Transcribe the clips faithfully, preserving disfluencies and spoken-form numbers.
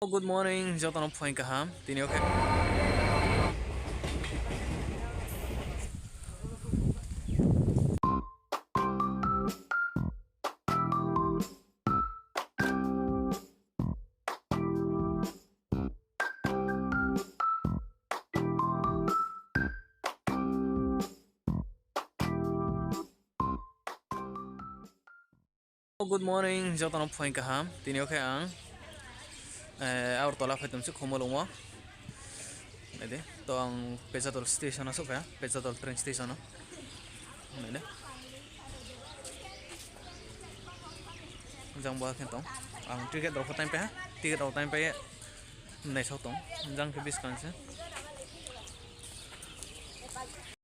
Good morning, joto no phuaing kaham. Tini yo khe Good morning, joto no phuaing kaham. Tini yo khe ang, eh, Agartala phai tong se Khumulwng wo. Nai di, to ang Pechatol station wo souhphai ha, Pechatol train station wo. Nai di. Jang bo khe tong. Ang ticket rao pho time pai ha, ticket rao time pai ye naisao tong. Jang khe buskang se.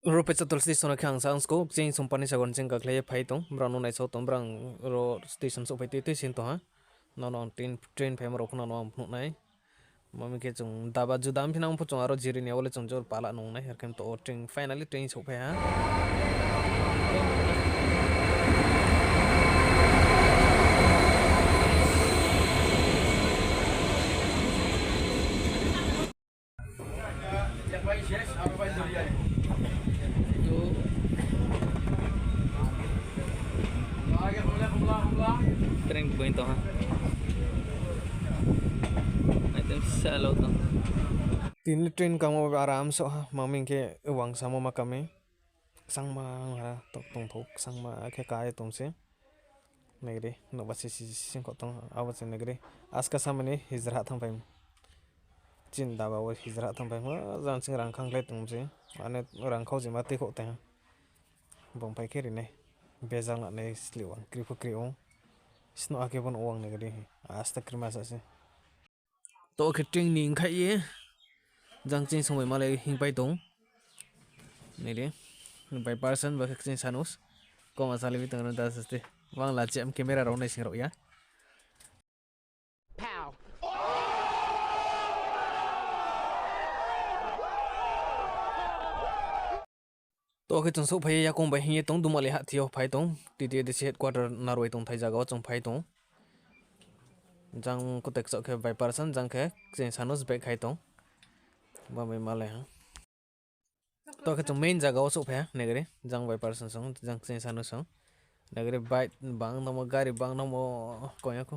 Ro Pechatol station wo khe ang sa ang skou, chini sompani sagon chini kakhlai ye phai tong, brao no naisao tong, brao ro station souhphai tui tui sin tong ha. Nono ang train, train phaimo rao pho nono ang phnuh nai. Mami khe chung daba juda mphi nang pho chung aro jiri ni abo le chung jor pala nung nai, ar khe to o train, finally train souhphai ha. Train boi tong ha. Item salo tong. Tini train kamo aram so ha, mami khe wang samo ma kami. Kchangma ha tok tongthou, kchangma khe ka ye tong se. Nai di, nouhba sisi sisi singkho tong, abo se nai di. Aska samani hijra thanngphai. Chini daba wo hijra thanngphai. Jang sing rang khangkhlai tong se. Ane rang khau jima tui khou tong. Bung phai khe ri nai. Bejal na nai sli wang, kri pho kri ong. Snoh akhe bo no wang nai di. Asta krima sa se. To khe train ni nkhaih ye. Jang chini somoi malai hingpai tong. Nai di. By person ba khe chini sanus. Koma sali bi tong ro da saste. Wang la chem camera rao nai sing rao ya. To khe chung souhphai ye yakung bai hing ye tong, Dumali hahthi yo phai tong, T T A D C headquarter narwai tongthai zaga wo chung phai tong. Jang kutek chouh khe by person, jang khe chini sanus back khai tong. Ba bai malai ha. To khe chung main zaga wo souhphai ha, nai di, jang by person song, jang chini sanus song. Nai di bike bang tongmo, gari bang tongmo, koya khu.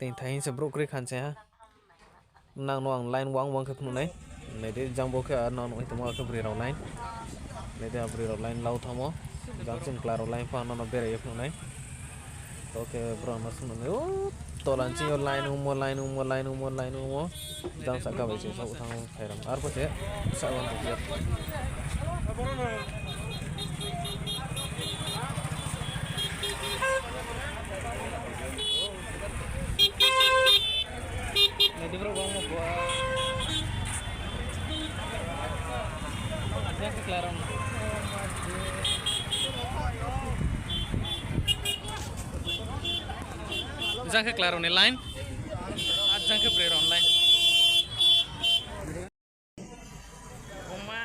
Tini thai hing se brouh kroi khan se ha. Nang no ang line wang wang khe phnuh nai. Nai di, jang bo khe ar nang nuh tongmo khe broi rao line. Nai di, a broi rao line lau thanngmo. Jang chini chla rao line pho ang nang no berai ye phnuh nai. To khe brao no sung nai. O, tola chini yo line ongmo, line ongmo, line ongmo, line ongmo. Jang sahka bai se sao thanng phai ram. Arphuh se sa wan tong ya. Nai di brouh bangmo bo. Jang khe chla rao ni. Jang khe chla rao ni line. Ar jang khe broi rao ni line. Oma.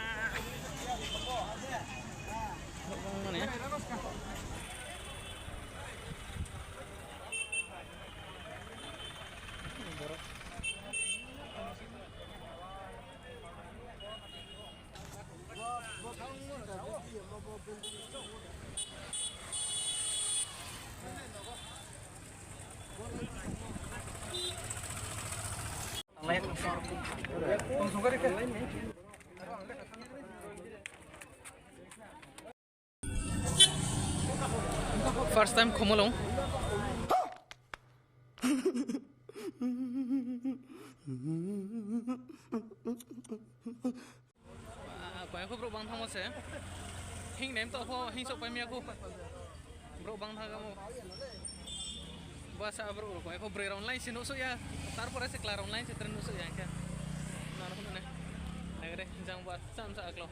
First time Khumulwng. Koya khu brouh bang thanngmo se. Hing nem to pho hing souhpai mi ya khu. Brouh bang thanngmo. Basa brouh rao koya khu broi rao ni line se nuhsouh ya. Tarpore se chla rao ni line se train nuhsouh ya hing khe. Nang no khu nuh nai. Nai di, jang ba cham sa aklo.